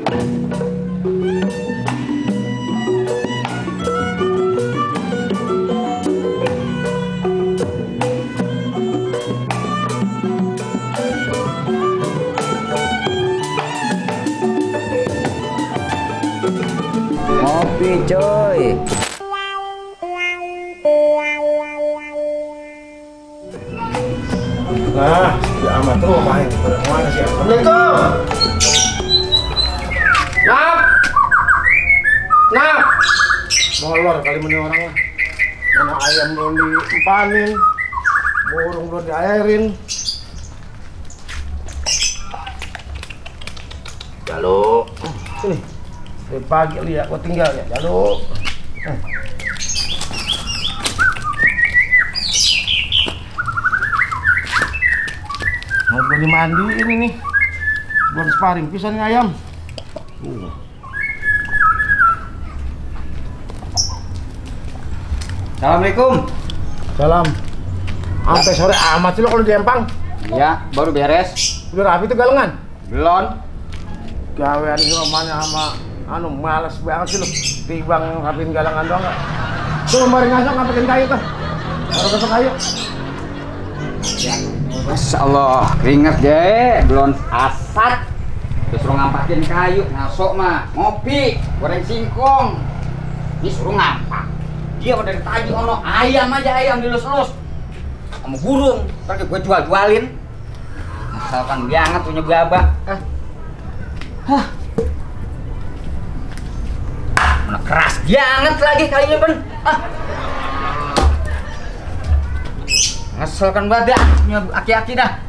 Ngopi coy. Nah, ya amat tuh main. Mana sih? Assalamualaikum. Nap. Nap. Molor kali ini orangnya. Mana ayam belum diempanin, burung belum diairin. Jalo. Sini. Dari pagi lihat gua tinggal ya, Jalo. Mau belum dimandiin ini, buat sparring pisan nih ayam. Assalamualaikum. Salam. Sampai sore amat sih lo kalau di Empang. Ya, baru beres. Udah rapi tuh galengan. Belum. Gawean itu mana sama males banget sih lo. Tibang rapiin galengan doang enggak. Tuh kemarin ngasok ngapain kayu tuh. Baru kesok kayu. Ya. Masya Allah, keringat deh, belum asat. Terus suruh ngampakin kayu, ngasok mah, ngopi, goreng singkong. Ini suruh ngampak. Dia mau dari tadi ono ayam aja ayam dilus-lus. Sama burung, ntar gue jual-jualin. Asalkan banget punya gabah. Mana keras banget lagi kayunya Ben. Ngeselkan banget punya aki-aki dah.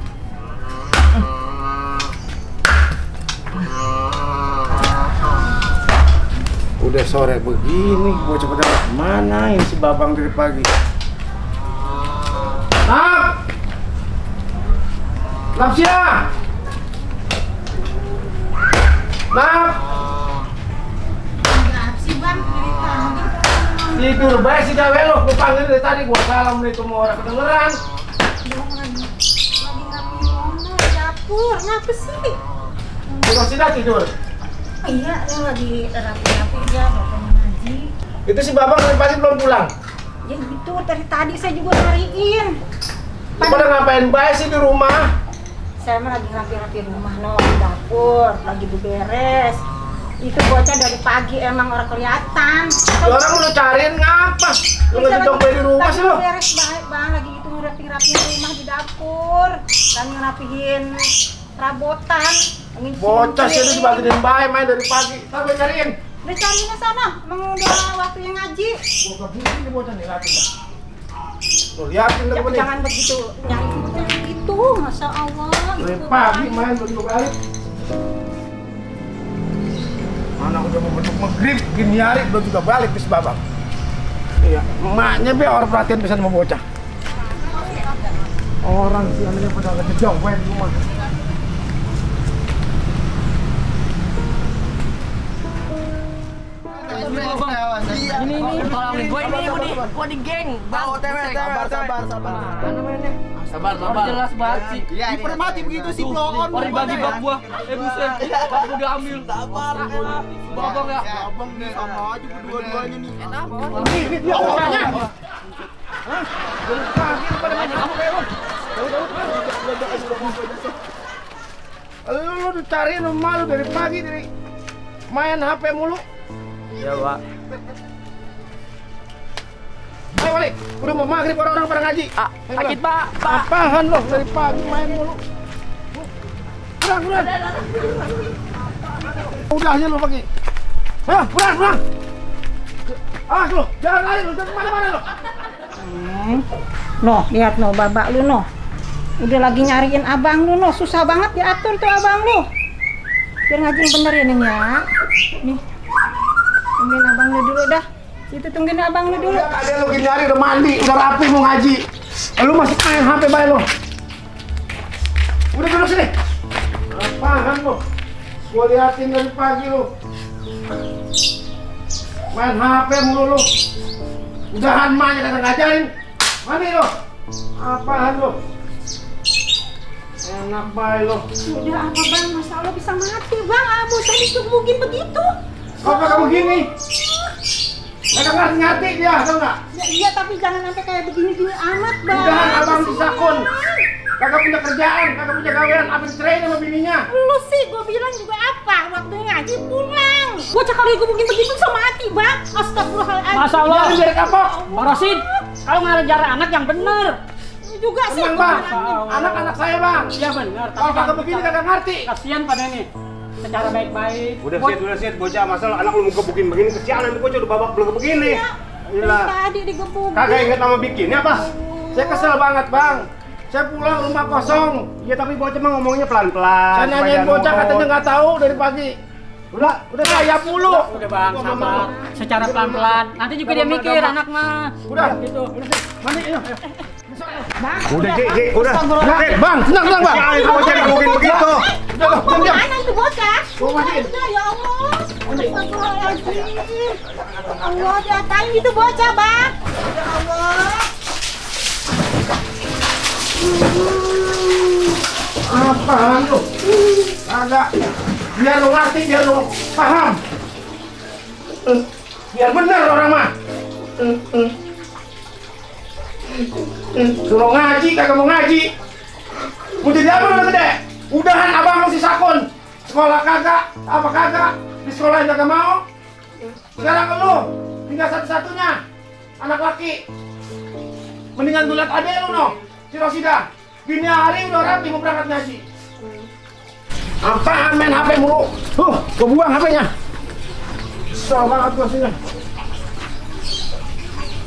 Udah sore begini, gua cepet mana ini si Babang dari pagi. Nap! Nap siapa? Nap! Nggak sih Bang, dari tadi. Tidur baik si gawe lo, gua panggil dari tadi, gua salam nih semua orang kedengeran. Lagi rapi mana di dapur, ngapa sih? Tidur sudah tidur. Iya, yang lagi rapi-rapi aja, bapaknya ngaji. Itu si Babang dari pagi belum pulang. Ya gitu, dari tadi saya juga nyariin. Lu pada ngapain baik sih di rumah? Saya mah lagi rapi-rapi rumah di dapur, lagi beberes. Itu bocah dari pagi emang orang kelihatan. Orang lu cariin ngapa? Lu nggak didompleng di rumah sih lu? Lagi beres baik Bang, lagi gitu ngerapi-rapiin rumah di dapur. Lagi ngerapiin perabotan. Bocah sih itu dibagiin baik main dari pagi. Ntar gue cariin. Udah cariin sana, emang udah waktunya ngaji. Gua kebisin nih bocah nih, liatin dah. Tuh liatin dah gua nih. Jangan begitu, nyari begitu, Masya Allah. Dari pagi main baru juga balik. Mana udah mau bentuk maghrib, gini nyari belum juga balik bis Babang. Iya, emaknya biar orang perhatian bisa sama bocah. Orang sih anaknya pada ngejejong main di rumah. Ini tolongin gue gue di geng. Bang, sabar. Jelas banget sih. Dipermati begitu sih blon. Orang bagi bak gua. Buset. Bak gua diambil. Sabar. Babang ya. Abang nih sama aja berdua-duanya nih. Ini dia orangnya. Hah? Dari pagi pada main HP lu. Lu dicariin sama lu dari pagi dari main HP mulu. Ya, Pak. Ayo balik, udah mau maghrib orang-orang pada ngaji. Sakit, Pak. Apaan lo dari pagi main mulu? Pulang. Udahnya lo pergi. Ayo, pulang. Awas lo, jangan lari lo, jangan kemana-mana lo. Noh, lihat noh, babak lu noh. Udah lagi nyariin abang lu noh, susah banget diatur tuh abang lu. Biar ngaji yang bener ya Ning ya. Nih, tungguin abang lu dulu dah. Situ tungguin abang lu dulu. Ada lo lagi nyari, udah mandi, udah rapi mau ngaji. Lu masih main HP bae lo. Udah duduk sini. Apaan lo? Gua liatin dari pagi lo. Main HP mulu lo. Udahan emaknya kagak ngajarin. Mandi lo. Apaan lo? Enak bae lo. Udah apa bang, masa Allah bisa mati bang, abu saya dikebukin begitu? Kok kamu gini? Kagak ngerti dia, tau nggak? Ya, iya, tapi jangan sampai kayak begini-gini amat, Bang. Udahan abang si Sakun. Kagak punya kerjaan, kagak punya gawean, abis cerai sama bininya. Lu sih, gue bilang juga apa? Waktunya ngaji pulang. Bocah kalau dikebukin begitu sama hati, Bang. Astagfirullahaladzim. Masya Allah. Jangan jadi kapok. Bang Rosid, kalau ngajar anak yang bener. Ini juga sih. Tenang gua bang, bilangin. anak-anak saya bang. Iya bener. Kalau kagak begini kagak ngerti. Kasihan pada ini. Secara baik-baik. Udah sih, bocah masalah anak lu mau gebukin begini kesialan itu bocah udah babak belum begini. Gila. Tadi digebukin. Kagak inget nama bikinnya apa? Saya kesel banget bang. Saya pulang rumah kosong. Iya tapi bocah mah ngomongnya pelan-pelan. Saya nanyain bocah katanya nggak tahu dari pagi. Udah saya mulu. Udah bang, sabar. Secara pelan-pelan. Nanti juga dia mikir anak mah. Udah. Gitu. Mandi ayo. Bang, Udah, bang, tenang bang. Itu bocah digebukin begitu. Udah, diam. mana itu bocah? Gua matiin. Udah, ya Allah. Astagfirullahaladzim. Allah, diatain gitu bocah, Bang. Ya Allah. Apaan lu? Agak. Biar lu ngerti, biar lu paham. Biar bener orang mah. Suruh ngaji, kagak mau ngaji. Mau jadi apa lu gede? Udahan abang lu si Sakun. Sekolah kagak, apa kagak. Di sekolah yang kagak mau. Sekarang lu tinggal satu-satunya anak laki. Mendingan gue liat adek lu no, si Rosida. Bini hari udah rapi mau berangkat ngaji. Apaan main HP mulu? Gua buang HP-nya. Kesel banget gua sini.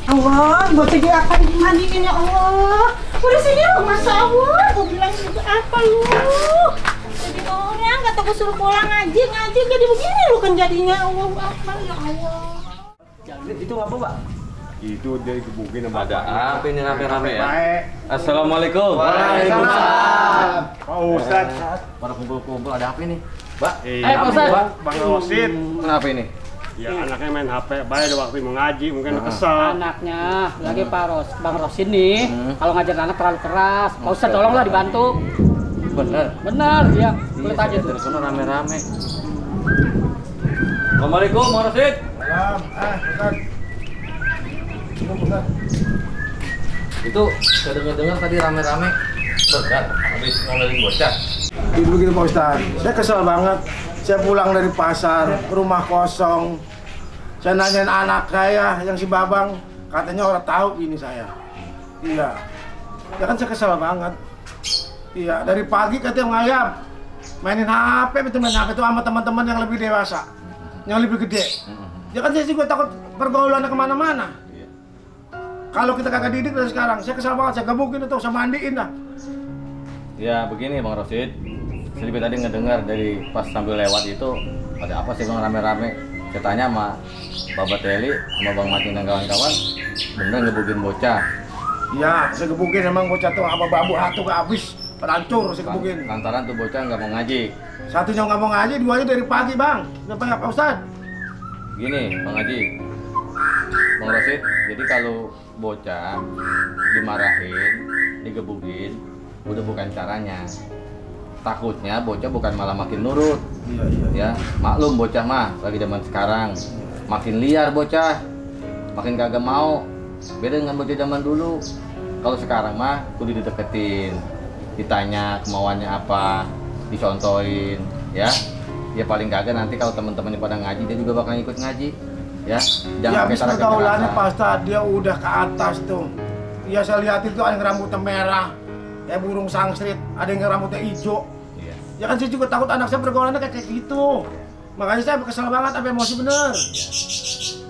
Allah, bocah dia akan dimandiin ya Allah. Udah sini lu, Masya Allah. Gua bilang juga apa lu? Jadi orang kata gua suruh pulang ngaji jadi begini lu kan jadinya. Allah Akbar ya Allah. Itu apa, Pak? Itu dia gebukin sama Ada apa ini rame-rame ya? Baik. Assalamualaikum. Waalaikumsalam. Pak Ustadz. Pada kumpul-kumpul ada apa ini? Mbak? Pak Ustadz. Bang Rosid. Kenapa ini? Ya anaknya main HP, baik ada waktu mau ngaji, mungkin kesel. Anaknya lagi Bang Rosid nih. Kalau ngajar anak terlalu keras. Pak Ustadz tolonglah dibantu. Bener. Bener, ya. Boleh tanya Dari sana rame-rame. Assalamualaikum, Bang Rosid. Salam. Ustadz. Itu saya dengar tadi rame-rame berkat habis ngomelin bocah. Begini Pak Ustadz, saya kesel banget. Saya pulang dari pasar, rumah kosong. Saya nanyain anak saya yang si Babang, katanya orang tahu ini saya. Iya. Ya kan saya kesel banget. Iya, dari pagi katanya ngayap. Mainin HP, itu main HP itu sama teman-teman yang lebih dewasa. Yang lebih gede. Ya kan saya juga takut pergaulannya kemana-mana. Kalau kita kagak didik dari sekarang, saya kesal banget, saya gebukin itu, saya mandiin dah. Ya begini Bang Rosid. Saya juga tadi ngedengar dari pas sambil lewat itu ada apa sih Bang rame-rame? Saya tanya sama Bapak Teli sama Bang Matin dan kawan-kawan, bener ngebukin bocah. Iya, saya gebukin emang bocah tuh apa babu hatu ke habis, perancur saya gebukin. Lantaran tuh bocah nggak mau ngaji. Satunya nggak mau ngaji, duanya dari pagi bang. Kenapa ya Pak Ustadz? Gini Bang Haji, Bang Rosid, jadi kalau bocah dimarahin, digebukin, udah bukan caranya. Takutnya bocah bukan malah makin nurut. Iya. Ya, maklum bocah mah lagi zaman sekarang makin liar bocah, makin kagak mau. Beda dengan bocah zaman dulu. Kalau sekarang mah kudu dideketin, ditanya kemauannya apa, dicontohin, ya. Ya paling kagak nanti kalau teman-temannya pada ngaji dia juga bakal ikut ngaji, ya. Ya habis pergaulannya Pak Ustadz, dia udah ke atas tuh. Iya saya lihat itu ada yang rambutnya merah, kayak burung sangstrit, ada yang rambutnya hijau. Iya. Ya kan saya juga takut anak saya pergaulannya kayak gitu. Makanya saya kesel banget, apa emosi bener.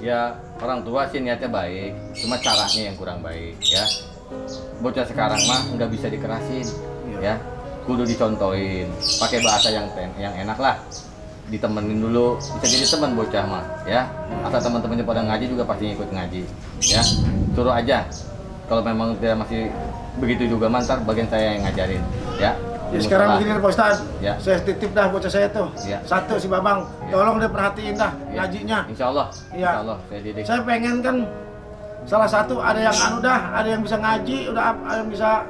Ya orang tua sih niatnya baik, cuma caranya yang kurang baik, ya. Bocah sekarang mah nggak bisa dikerasin, ya. Kudu dicontohin, pakai bahasa yang enak lah. Ditemenin dulu, bisa jadi teman bocah mah, ya. Asal teman-temannya pada ngaji juga pasti ikut ngaji, ya. Suruh aja. Kalau memang dia masih begitu juga mantar, bagian saya yang ngajarin, ya. Ya sekarang begini Pak Ustadz, Ya. saya titip dah bocah saya tuh. Ya. Satu si Babang, Ya. tolong dia perhatiin dah Ya. ngajinya. Insya Allah, Iya. Insya Allah saya didik. Saya pengen kan salah satu ada yang ada yang bisa ngaji, ada yang bisa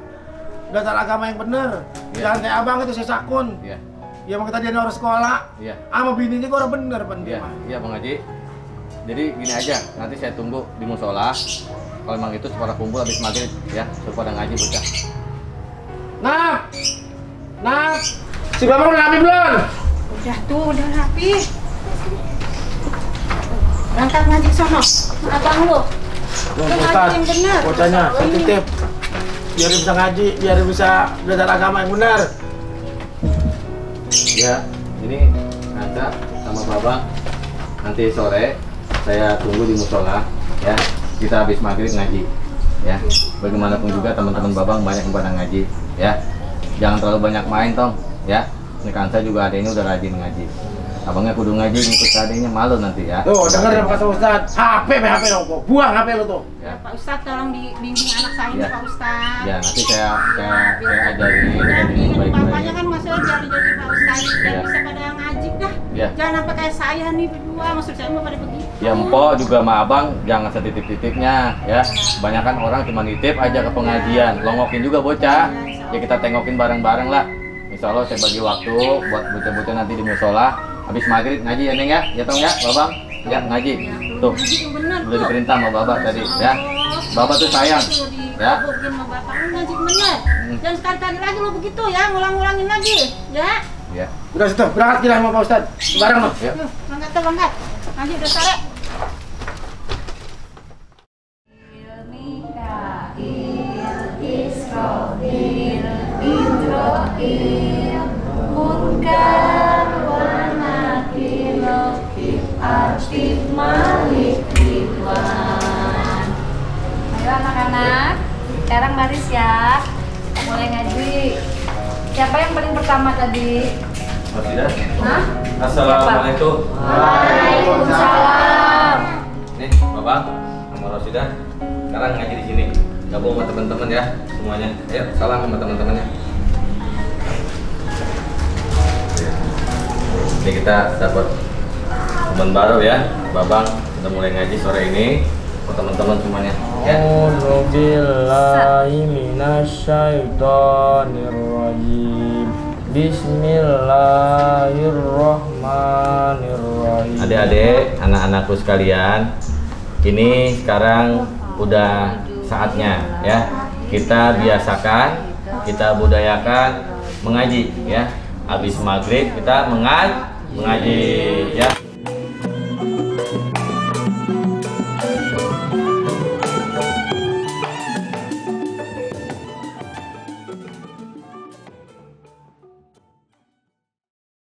dasar agama yang bener. Ya. Jangan kayak abang itu saya Sakun. Ya. Ya mau tadi orang sekolah. Iya. Sama bininya gua orang bener Iya, iya Bang Haji. Jadi gini aja, nanti saya tunggu di musola. Kalau memang itu pada kumpul habis maghrib ya, suruh pada ngaji bocah. Nah, si Babang udah rapi belum? Udah tuh, udah rapi. Berangkat ngaji sono, abang lu. Loh, Lu Ustaz, ngaji yang bener. bocahnya saya titip. Biar dia bisa ngaji, biar dia bisa belajar agama yang benar. Ya, ini Anda sama Babang nanti sore saya tunggu di musola ya. Kita habis maghrib ngaji ya. Bagaimanapun juga teman-teman Babang banyak yang pada ngaji ya. Jangan terlalu banyak main tong ya. Ini Kansa juga adanya udah rajin ngaji. Abangnya kudu ngaji ngikut adanya malu nanti ya. Tuh, denger ya kata Ustaz. HP lo kok. Buang HP lo tuh. Ya, Pak Ustadz tolong dibimbing anak saya ini Ya. Pak Ustadz. Ya, nanti saya ajarin Udah, jadi ingat baik-baik. bapaknya kan masih jadi Pak Ustadz. Biar Ya. bisa pada ngaji dah. Ya. Jangan sampai kayak saya nih berdua, maksud saya mah pada begitu. Ya Empok juga sama Abang jangan setitip-titipnya ya. Kebanyakan orang cuma nitip aja ke pengajian, longokin juga bocah. Ya kita tengokin bareng-bareng lah. Insya Allah saya bagi waktu buat bocah-bocah nanti di musola. Habis maghrib ngaji ya Neng ya, ya Tong ya, Babang ya ngaji. Tuh, Ngaji yang bener udah tuh. diperintah sama Bapak tadi ya. Bapak tuh sayang ya. Diabukin sama bapak lu ngaji bener. Jangan sekali-kali lagi lu begitu ya, ngulang-ngulangin lagi ya. Ya. Udah situ, berangkat kita sama Pak Ustaz. Bareng lo. Ya. Yuk, berangkat tuh, berangkat. Ngaji udah sore. Ayo anak-anak, sekarang baris ya. Kita mulai ngaji. Siapa yang paling pertama tadi? Rosidah. Hah? Assalamualaikum. Waalaikumsalam. Nih, Bapak sama Rosidah. Sekarang ngaji di sini. Gabung sama teman-teman ya semuanya. Ayo, salam sama teman-temannya. Ini kita dapat teman baru ya, Babang udah mulai ngaji sore ini buat teman-teman semuanya. Ya. A'udzubillahi minasyaitonirrajim. Bismillahirrahmanirrahim. Adik-adik, anak-anakku sekalian, ini sekarang udah saatnya ya. Kita biasakan, kita budayakan mengaji ya. Habis maghrib kita mengaji ya.